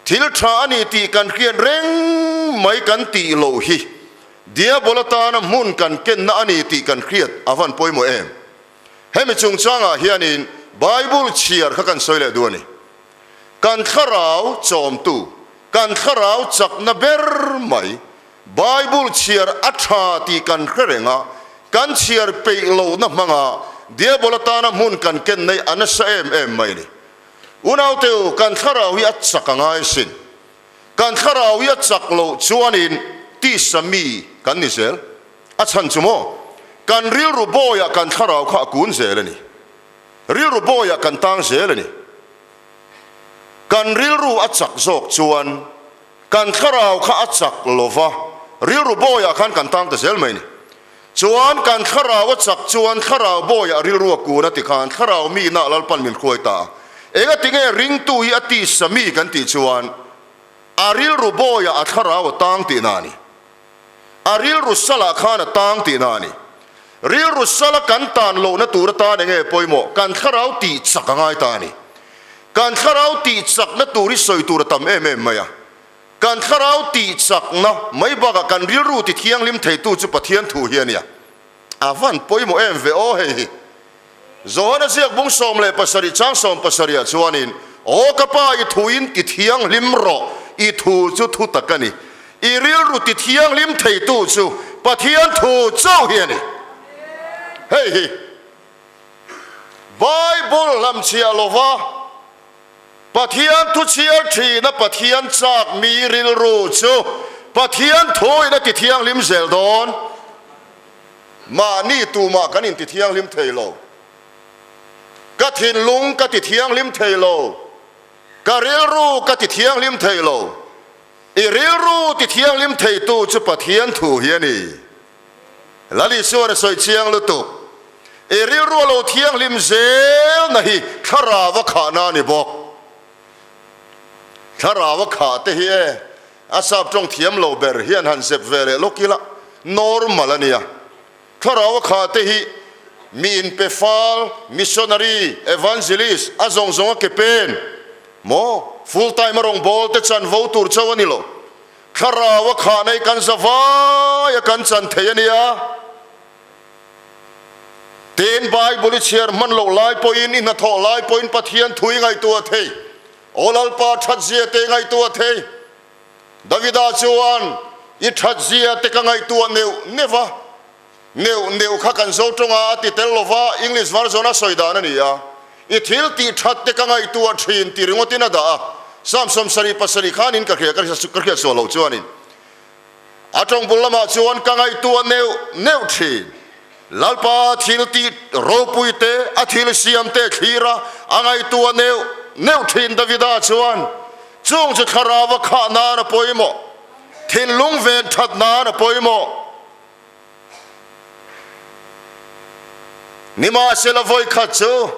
Thil tha a ni tih kan hriat reng mai kan tih loh hi Diabol atana hmun kan kenna a ni tih kan hriat a van pawimawh em? Hemi chungchangah hianin Bible chhiar kha kan sawi leh duh a ni. Kan thlarau chawmtu, kan thlarau chakna ber mai Bible chhiar a tha tih kan hre reng a, kan chhiar peih lohna hmanga Diabol atana hmun kan ken nei a nasa em em mai a ni. Unaute u, kan thlarau hi a chak a ngai sin. Kan thlarau hi a chak loh chuanin tisa mi kan ni zel. A chhan chu maw? Kan rilru bawiah kan thlarau kha a kun zel a ni. Rilru bawiah kan tang zel a ni. Kan rilru a chak zawk chuan Kan thlarau kha a chak lo va, rilru bawiah khan kan tang ta zel mai ni. Chuan kan thlarau a chak chuan thlarau bawiah rilru a kun a ti khan thlarau mi inah Lalpan min hruai ta a. Engatinge ringtu hi a tisa mi kan tih chuan a rilru bawiah a thlarau a tang tihna a ni. A rilru salah khan a tang tihna a ni. Rilru sala kan tan lohna tur atan enge pawimawh? Kan thlarau tih chak a ngai ta a ni. Kan thlarau tih chakna tur hi sawi tur a tam em em mai a. Kan thlarau tih chakna mai bakah kan rilru ti thianghlim theitu chu Pathian thu hi a nia. A van pawimawh em ve aw hei hi. Johana ziak bung 17 chang 70 ah chuanin, Aw ka Pa i thuin ti thianghlim rawh, i thu chu thu tak a ni. I rilru ti thianghlim theitu chu Pathian thu chauh hi a ni. Hei hi Bible hlamchhiah lova Pathian thu chhiar thina Pathian chak mi rilru chu Pathian thuin a ti thianghlim zel dawn. Mahni tumah kan inti thianghlim thei lo. Ka thinlung ka ti thianghlim thei lo. Ka rilru ka ti thianghlim thei lo. I rilru ti thianghlim theitu chu Pathian thu hi a ni. Lal Isuan a sawi chiang lutuk. I rilru a lo thianghlim zelna hi thlarau a khahna a ni bawk. Thlarau a khah te hi e a sap tawng thiam lo ber hian han zep ve leh lawk ila normal a nia. Thlarau a khah te hi mi inpe fal, missionary, evangelist a zawng zawng a ke pen maw? Full time a rawngbâwl te chanvo tur chauh a ni lo. Thlarau a khah nei kan za vai a kan chan thei a nia. Tin, Bible i chhiar hman loh lai pawhin, i hnathawh lai pawhin Pathian thu i ngaihtuah thei. Aw Lalpa, thatzia te i ngaihtuah thei. Davida chuan, I thatzia te ka ngaihtuah neuh neuh a, neuh neuh kha kan zo tawnga a ti tel lo va, English version a sawi dan a ni a, I thil tih that te ka ngaihtuah thin ti ringawtin a dah a, Psalm 77 khanin ka hria, ka hriat sual loh chuanin a tawng bul lamah chuan ka ngaihtuah neuh neuh thin. Lalpa thil tih ropui te, a thil siam te thlir a, a ngaihtuah neuh neuh thin Davida chuan chung chu thlarau a khah nan a pawimawh, thinlung ven that nan a pawimawh. Nimahsela vawikhat chu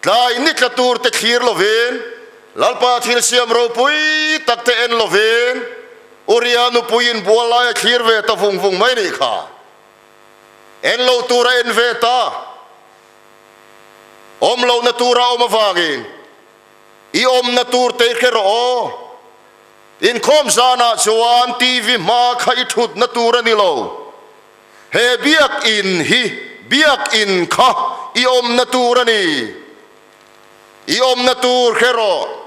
tlai ni tla tur te thlir lovin, Lalpa thil siam ropui tak te en lovin, Uria nupuiin bual lai a thlir ve ta vung vung mai nih kha. En lo tur a en ve ta. Awm lohna tur a awm avangin i awmna tur te i hre rawh aw. Inkhawm zanah chuan TV hma kha i thutna tur a ni lo. He biakinn hi biakinn kha i awmna tur a ni. I awmna tur hre rawh.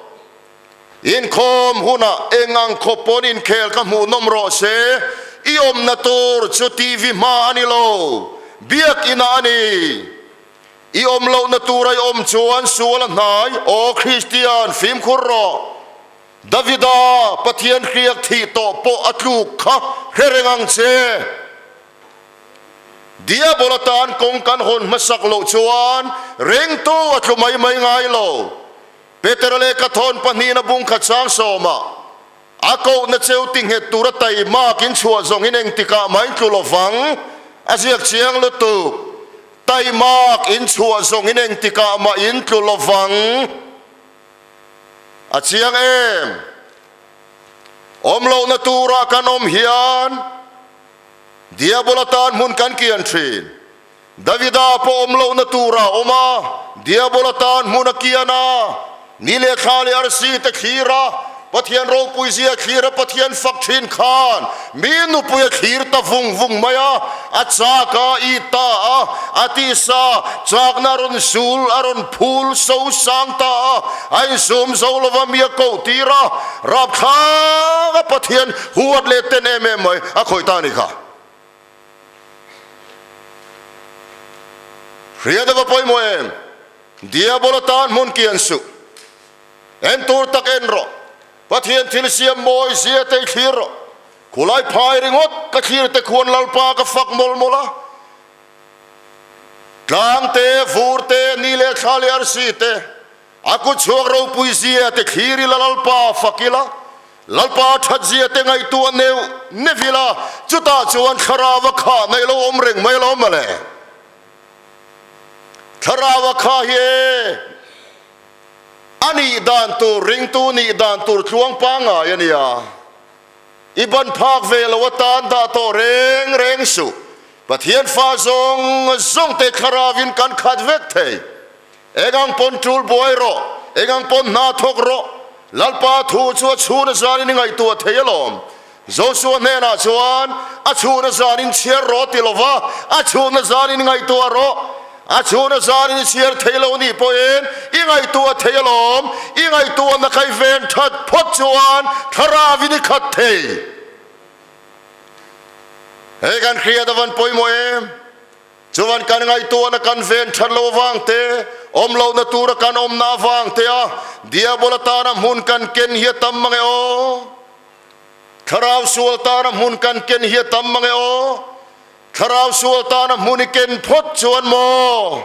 Inkhawm hunah eng ang khawp pawn inkhel kha hmuhnawm rawh se, i awmna tur chu TV hma a ni lo, biakinah a ni. I awm lohna tura i awm chuan sual a hnai, aw Kristian, fimkhur rawh. Davida, Pathian hriak thih tawh pawh a tluk kha hre reng ang che. Diabol atan kawng kan hawn hmasak loh chuan ringtu a tlu mai mai ngai lo. Petera leh ka thawn pahnihna bungkhat sang sawmah a kohna cheu ti nghet tura taimak in chhuah zawng in engtikah mah in tlu lo vang a ziak chiang lutuk. Taimak in chhuah zawng in engtikah mah in tlu lo vang a chiang em? Awm lohna turah kan awm hian Diabola tan hmun kan kian thin. Davida pawh awm lohna tura awm a, Diabola tan hmun a kian a. Ni leh thla leh arsi te thlir a, Pathian ropui zia thlir a Pathian fak thin khan mi nupui a thlir ta vung vung mai a, a chak a, i ta a, a tisa chakna a rawn sul, a rawn phul so sang ta a, a insum zo lova mi a koh tir a, rapthlak a Pathian huat leh ten em em mai a khawih ta a ni kha. Hriat ava pawimawh em? Diabola tan hmun kian suh. En tur tak en rawh. Pathian thil siam mawi zia te i thlir rawh. Khulai phai ringawt ka thlir te khuan Lalpa ka fak mawlh mawlh a. Tlang te, vur te, ni leh thla leh arsi te, A kut chhuak ropui zia te thlir ila Lalpa fak ila, Lalpa that zia te ngaihtuah neuh neuh ila, chutah chuan thlarau a khah na ilo awm reng mai alawm mawle. Thlarau a khah hi e a nih dan tur, ringtu nih dan tur tluang pangngai a nia. I ban phak ve lo atan dah tawh reng reng suh. Pathian fa zawng zawng te thlarauin kan khat vek thei. Engang pawn tul buai rawh, engang pawn hna thawk rawh, Lalpa thu chu a chhun a zanin i ngaihtuah thei alawm. Joshua hnenah chuan, A chhun a zanin chhiar rawh ti lova, a chhun a zanin ngaihtuah rawh. A chhun a zanin i chhiar thei lo nih pawhin i ngaihtuah thei alawm. I ngaihtuahna kha i ven that phawt chuan thlarauin i khat thei. Hei kan hriat avan pawimawh em? Chuan kan ngaihtuahna kan ven that lo avang te, awm lohna tura kan awmna avang te a Diabol atana hmun kan ken hi a tam mange aw. Thlarau sual tana hmun kan ken hi a tam mange aw. Thlarau sual tana hmun i ken phawt chuan maw?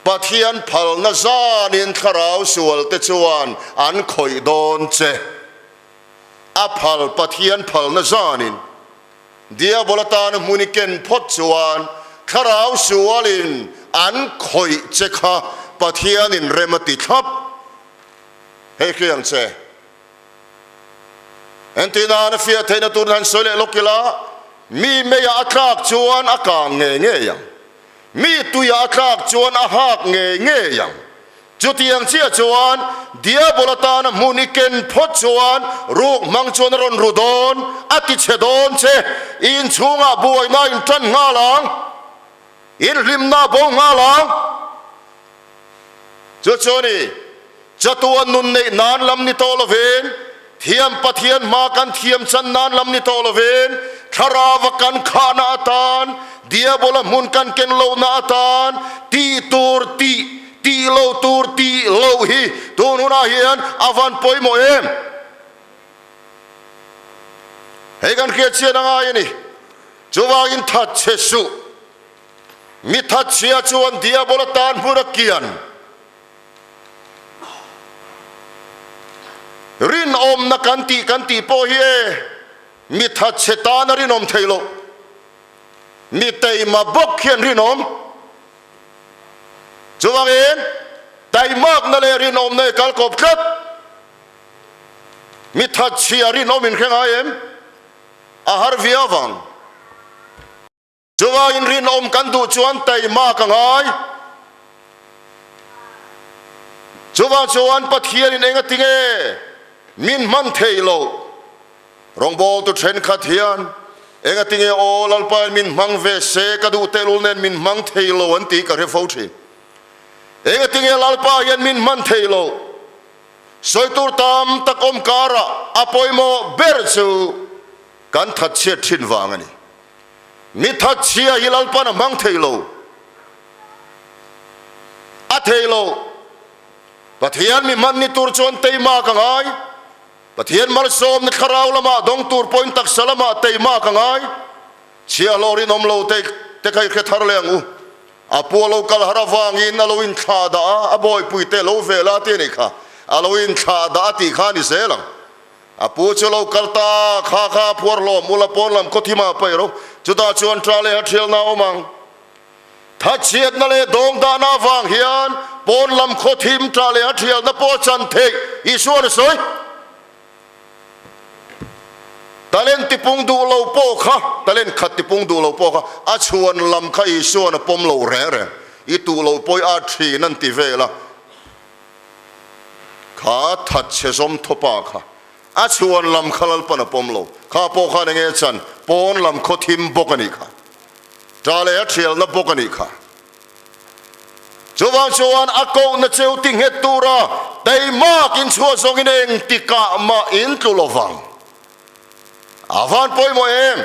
Pathian phalna zanin thlarau sual te chuan an khawih dawn che. A phal Pathian phalna zanin Diabol atana hmun i ken phawt chuan thlarau sualin an khawih che kha Pathianin rem a ti thlap. Hei hria ang che. Entirnan a fiah theihna tur han sawi leh lawk ila, mi meiah a tlak chuan a kang ngei ngei ang. Mi tuiah a tlak chuan a hak ngei ngei ang. Chutiang chiah chuan Diabol atana hmun i ken phawt chuan ruk hmang chuan a rawn ru dawn, a ti chhe dawn che. I inchhungah buaina a intan nghal ang, inhlimna a bo nghal ang. Chu chu a ni, chatuan nun neih nan lam ni tawh lovin, thiam Pathian hma kan thiam chan nan lam ni tawh lovin, thlarauva kan khahna atan, Diabola hmun kan ken lohna atan, tih tur tih, tih lo tur tih loh hi tun hunah hian a van pawimawh em? Hei kan hriatchhiat a ngai a ni. Chuvangin thatchhe suh. Mi thatchhia chuan Diabola tan hmun a kian. Rinawmna kan tih kan tih pawh hi e, mi thatchhe tan a rinawm thei loh. Mi taima bawk hian rinawm. Chuvangin taimakna leh rinawmna i kal kawp tlat. Mi thatchhia rinawm in hre ngai em? A har viau vang. Chuvangin rinawm kan duh chuan taima ka ngai. Chuvang chuan Pathianin enga tinge min hman thei loh? Rawngbawltu thenkhat hian enga tinge aw Lalpain min hmang ve se ka duh tehlul nen min hmang thei lo an tih ka hre fo thin. Enga tinge Lalpa hian min hman thei loh? Sawi tur tam tak awm karah a pawimawh ber chu kan thatchhiat thin vang a ni. Mi thatchhia hi Lalpan a hmang thei lo. A thei lo. Pathian mi hman ni tur chuan teima ka ngai. Pathian malsawmna thlarau lamah dawng tur pawhin taksa lamah teima ka ngai. Chhiahhlawh rinawm lo te te kha i hre thar leh ang u. A pu a lo kal har avangin a lo inthlah dah a, a bawihpui te lo ve la ti a nih kha. A lo inthlah dah a tih kha a ni zel ang. A pu chu a lo kal ta a, kha kha a phuar hlawm ula pawn lam khaw thim ah paih ro. Chutah chuan ṭa leh a ṭhialna a awm ang. Thatchhiatna leh dawngdahna avang hian pawn lam khaw thim ṭah leh a ṭhialna pawh a chan theih, Isua'n a sawi. Talent tipung duh lo pawh kha, talent khat tipung duh lo pawh kha a chhuan lam kha Isua'n a pawm lo reng reng. I tuh lo pawh i at ṭhin an ti vel a. Kha thatchhe zawm thawpa kha a chhuan lam kha Lalpan a pawm lo. Kha pawh khan enge a chan? Pawn lam khaw thim bawk a nih kha. Ṭah leh a ṭhialna bawk a nih kha. Chuvang chuan a kohna cheu ti nghet tura teimak in chhuah zawngin engtikah mah in tlu lovang. A van pawimawh em?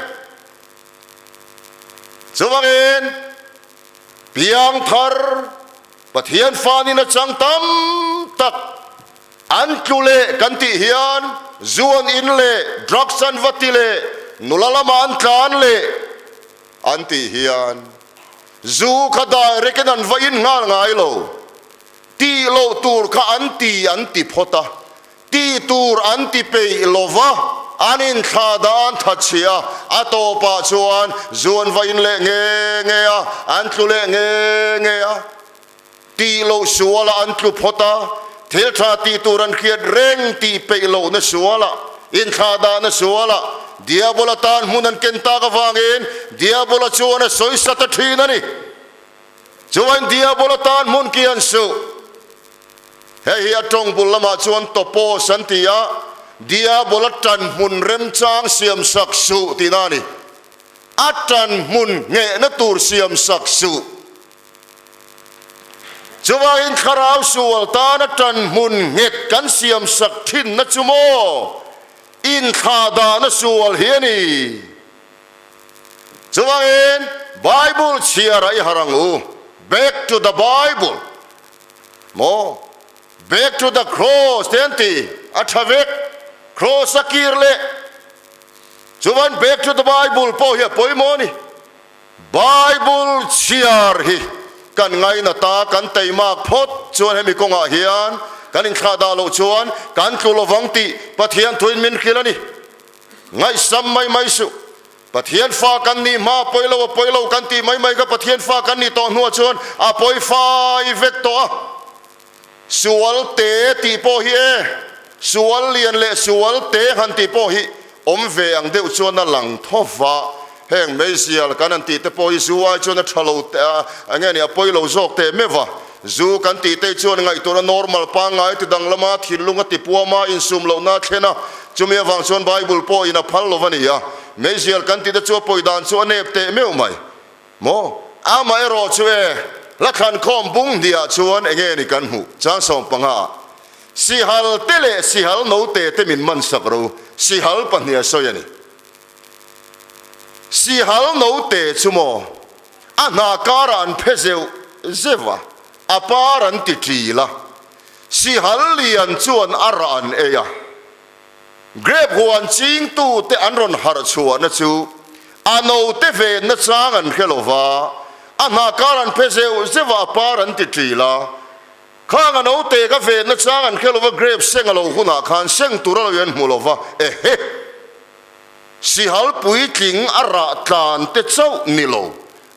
Chuvangin piang thar Pathian fanin a chang tam tak an tlu leh kan tih hian zu an in leh, drugs an va ti leh, nula lamah an tlan leh an tih hian Zu kha direct in an va in nghal ngai lo. Tih loh tur kha an ti an ti phawt a, tih tur an ti peih lo va, an inthlah dan thatchhia a, a tawpah chuan zu an va in leh nge nge a, an tlu leh nge nge a. Tih loh sualah an tlu phawt a, thil tha tih tur an hriat reng tih peih lohna sualah, inthlah dahna sualah Diabola tan hmun an ken tak avangin Diabola chuan a sawisa ta thin a ni. Chuan Diabola tan hmun ki an suh. Hei hi a tawng bul lamah chuan topos an ti a, Diabola tan hmun remchang siamsak suh tihna a ni. A tan hmun nghehna tur siamsak suh. Chuvangin thlarau sual tana ṭan hmun nghet kan siamsak ṭhinna chu maw inthlahdahna sual hi a ni. Chuvangin Bible chhiar a i har ang u, Back to the Bible maw, Back to the Cross te an ti, a ṭha vek, Cross a kir leh. Chuvan Back to the Bible pawh hi a pawimawh a ni. Bible chhiar hi kan ngainat a, kan teimak phawt chuan hemi kawngah hian kan inthlah dah loh chuan kan tlu lovang tih Pathian thuin min hrilh a ni. Ngaihsam mai mai suh. Pathian fa kan nih hma a pawi lo, a pawi lo kan tih mai mai kha Pathian fa kan nih tawh hnuah chuan a pawi fai vek tawh a. Sual te tih pawh hi e, sual lian leh sual te han tih pawh hi awm ve ang deuh chuan a lang tho va. Heng meizial kan han tih te pawh hi zu ai chuan a tha lo te a, enge ni a pawi lo zawk teh meuh va. Zu kan tih te chuan ngaihtuahna normal pangngai ti danglama thinlung a ti puam a, insum lohna a thlen a, chumi avang chuan Bible pawhin a phal lo va ni a. Meizial kan tih te chu a pawi dan chu a nep teh meuh mai. Maw? Amaherawh chu e, hla thlankhawm bung hniah chuan enge ni kan hmuh? Chang 15 ah, Sihal te leh sihal note te min man sak ro, sihal pahniha sawi a ni. Sihal note chu maw, a hna karah an phe zeuh zeuh a, a par an ti ṭil a, sihal lian chuan a rah an ei a. Grape huan chingtute an rawn harh chhuahna chu a note venna chang an hre lo va, a hnah kar an phe zeuh zeuh a, a par an ti ṭil a. Khang a note ka venna chang an hre lo va, grape seng a lo hunah khan seng tur a lo in hmu lo va, ehe! Sihal puitling a rah tlan te chauh ni lo,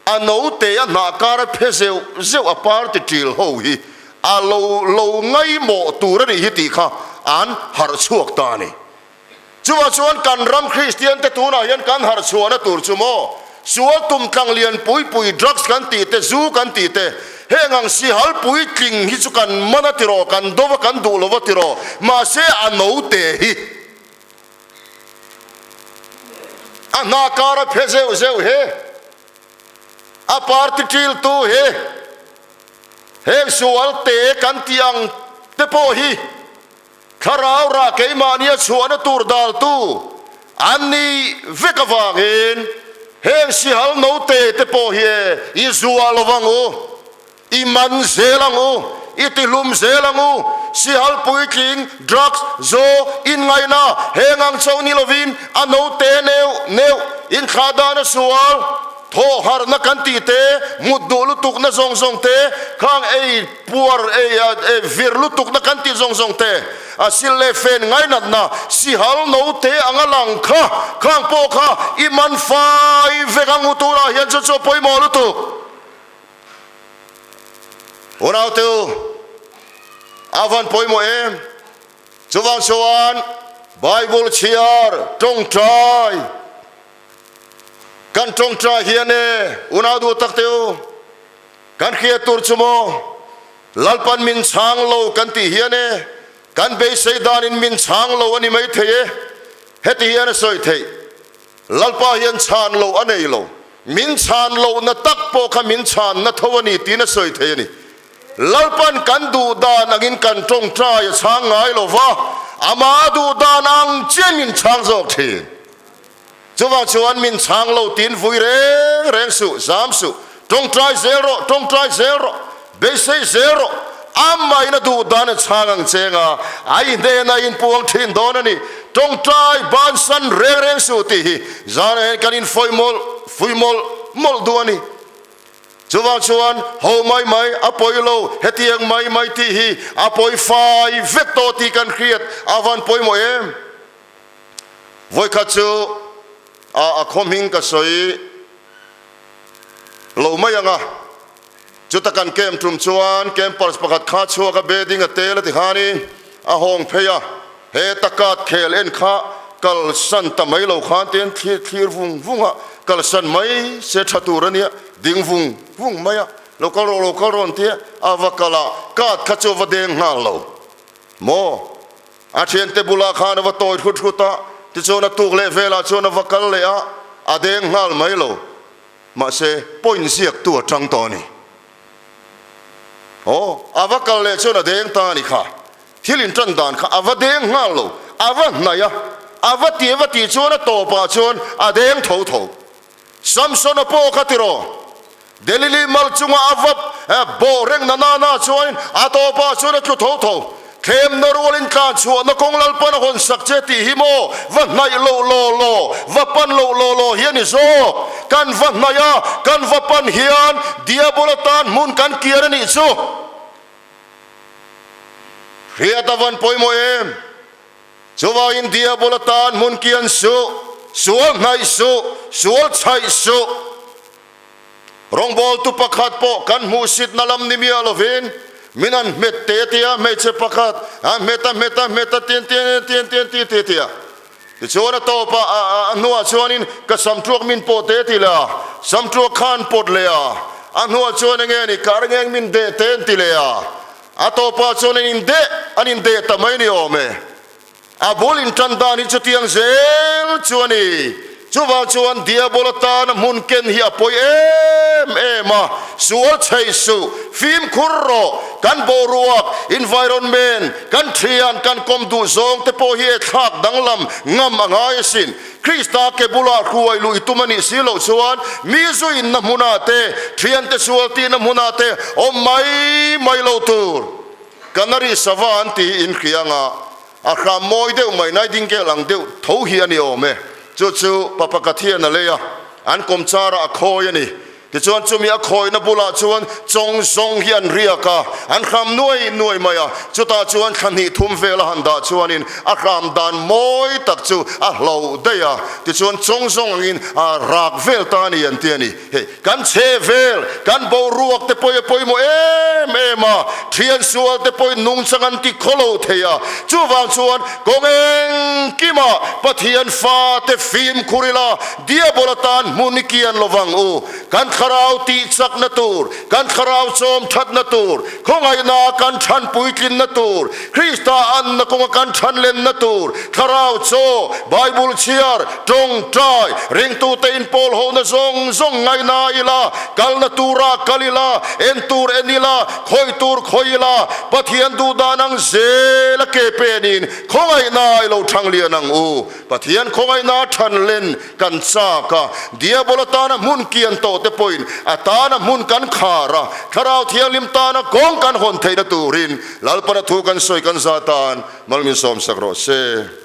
a note a hnah kar a phe zeuh zeuh a par ti ṭil ho hi a lo lo ngaihmawh tur a nih hi tih kha an harh chhuak ta a ni. Chuvah chuan kan ram Kristian te tunah hian kan harh chhuahna tur chu maw sual tum tlang lian pui pui drugs kan tih te zu kan tih te heng ang sihal puitling hi chu kan man a tiraw kan do va kan duh lo va tiraw mahse a note hi A hna kar a phe zeuh zeuh hi, a party ṭiltu hi, heng sual te kan tih ang te pawh hi Thlarau rah keimahnia chhuahna tur daltu an nih vek avangin heng sihal note te pawh hi i zuah lo vang u, i man zel ang u, i tihlum zel ang u. Sihal puitling, drugs, zaw, inngaihna heng ang chauh ni lovin a note neuh neuh inthlah dan a sual. Thawh harhna kan tih te, mut duh lutukna zawng zawng te, khang ei puar ei a vir lutukna kan tih zawng zawng te, a sil leh fen ngainatna sihal no te anga lang kha, khang pawh kha i man fai vek ang u turah hian chu chu a pawimawh lutuk. Unaute u, a van pawimawh em? Chuvang chuan Bible chhiar tawngtai. Kan tawngtai hian e, unau duh tak te u, kan hriat tur chu maw, Lalpan min chhang lo kan tih hian e, kan beisei danin min chhang lo a ni mai thei e, heti hian a sawi theih, Lalpa hian chhan loh a nei lo, min chhan lohna tak pawh kha min chhanna tho a ni tiin a sawi thei a ni. Lalpan kan duh dan angin kan tawngtai a chhang ngai lo va, ama duh dan ang chian min chhang zawk thin. Chuvang chuan min chhang lo tin vui reng reng suh, zam suh, tawngtai zel rawh, tawngtai zel rawh, beisei zel rawh, amahin a duh dan a chhang ang cheng a, a i hnenah inpuang thin dawn a ni, tawngtai bansan reng reng suh tih hi zanah hian kan infawi mawlh, fui mawlh mawlh duh a ni. Chuvang chuan ho mai mai a pawi lo, hetiang mai mai tih hi a pawi fai vek tawh tih kan hriat a van pawimawh em? Vawikhat chu a a khaw hming ka sawi lo mai ang a, chuta kan camp tum chuan campers pakhat kha chhuak a bedding a tel a ti khanin a hawng phei a, heta kat khel en kha kalsan ta mai lo khan te an thlir thlir vung vung a, kalsan mai se tha tur a nia, ding vung vung mai a, lo kal rawh lo kal rawh an tia, a va kal a, kat kha chu a va deng nghal lo maw? A thiante bulah khan a va tawi hrut hrut a, tichuan a tuk leh velah chuan a va kal leh a, a deng nghal mai lo. Mahse, point ziaktu a tang tawh a ni. Aw, a va kal leh chuan a deng ta a ni kha. Thil intan dan kha a va deng nghal lo, a va hnaih a, a va ti a va tih chuan a tawpah chuan a deng tho tho. Samsona pawh kha tiraw, Delili mal chunga a va bawh reng na na na chuanin a tawpah chuan a tlu tho tho. Thlemna rualin tlan chhuahna kawng Lalpan a hawn sak che tih hi maw va hnaih loh law law, va pan loh law law hi a ni zawk. Kan va hnaih a, kan va pan hian Diabola tan hmun kan kian a nih chu. Hriat a van pawimawh em? Chuvangin Diabola tan hmun kian suh, sual hnaih suh, sual chhaih suh. Rawngbawltu pakhat pawh kan hmuhsitna lam ni miah lovin min an hmet te tia hmeichhe pakhat a hmet a hmet a hmet a tin tin tin tin ti ti tia. Tichuan a tawp a a hnuah chuanin ka samtuak min pawh te ti leh a, samtuak khan pawt leh a, a hnuah chuan enge ni kar ngeng min deh te an ti leh a, a tawpah chuan an indeh an indeh ta mai ni awm e. A bul intan dan hi chutiang zel chu a ni. Chuvang chuan Diabola tana hmun ken hi a pawi em em a, sual chheih suh, fimkhur rawh, kan boruak, environment, kan thian, kan kawm duh zawng te pawh hi e thlak danglam ngam a ngai asin. Krista ke bulah hruai luh i tum a nih si loh chuan mi zuinna hmunah te, thiante sual tihna hmunah te awm mai mai lo tur. Canary sava an ti in hria anga a hram mawi deuh mai nightingale ang deuh tho hi a ni awm e. Chu chu pa pakhat hian a lei a, an kawmchar ah a khawi a ni. Tichuan chumi a khawihna bulah chuan chawng zawng hi an riak a, an hram nuai nuai mai a. Chutah chuan thla hnih thum vel a han dah chuanin a hram dan mawi tak chu a hloh daih a. Tichuan chawng zawng angin a rak vel ta a ni an ti a ni. Hei, kan chhe vel, kan boruak te pawh hi a pawimawh em em a, thian sual te pawhin nungchang an ti khaw lo thei a, chuvang chuan kawng engkimah Pathian fate fimkhur ila, Diabola tan hmun i kian lovang u, kan thla. thlarau tihchakna tur, kan thlarau chawm thatna tur, khawngaihnaa kan chhan puitlinna tur, Krista anna kawnga kan chhan lenna tur, thlarau chaw, Bible chhiar, tawngtai, ringtute inpawl hona zawng zawng ngaihna ila, kalna tura kal ila, en tur en ila, khawih tur khawih ila, Pathian duhdan ang zela ke penin khawngaihna i lo thang lian ang u. Pathian khawngaihna than len kan chak a, Diabol atana hmun kian tawh te pawhin a tana hmun kan khar a, Thlarau Thianghlim tana kawng kan hawn theihna turin Lalpana thu kan sawi kan za tan mal min sawmsak rawh se.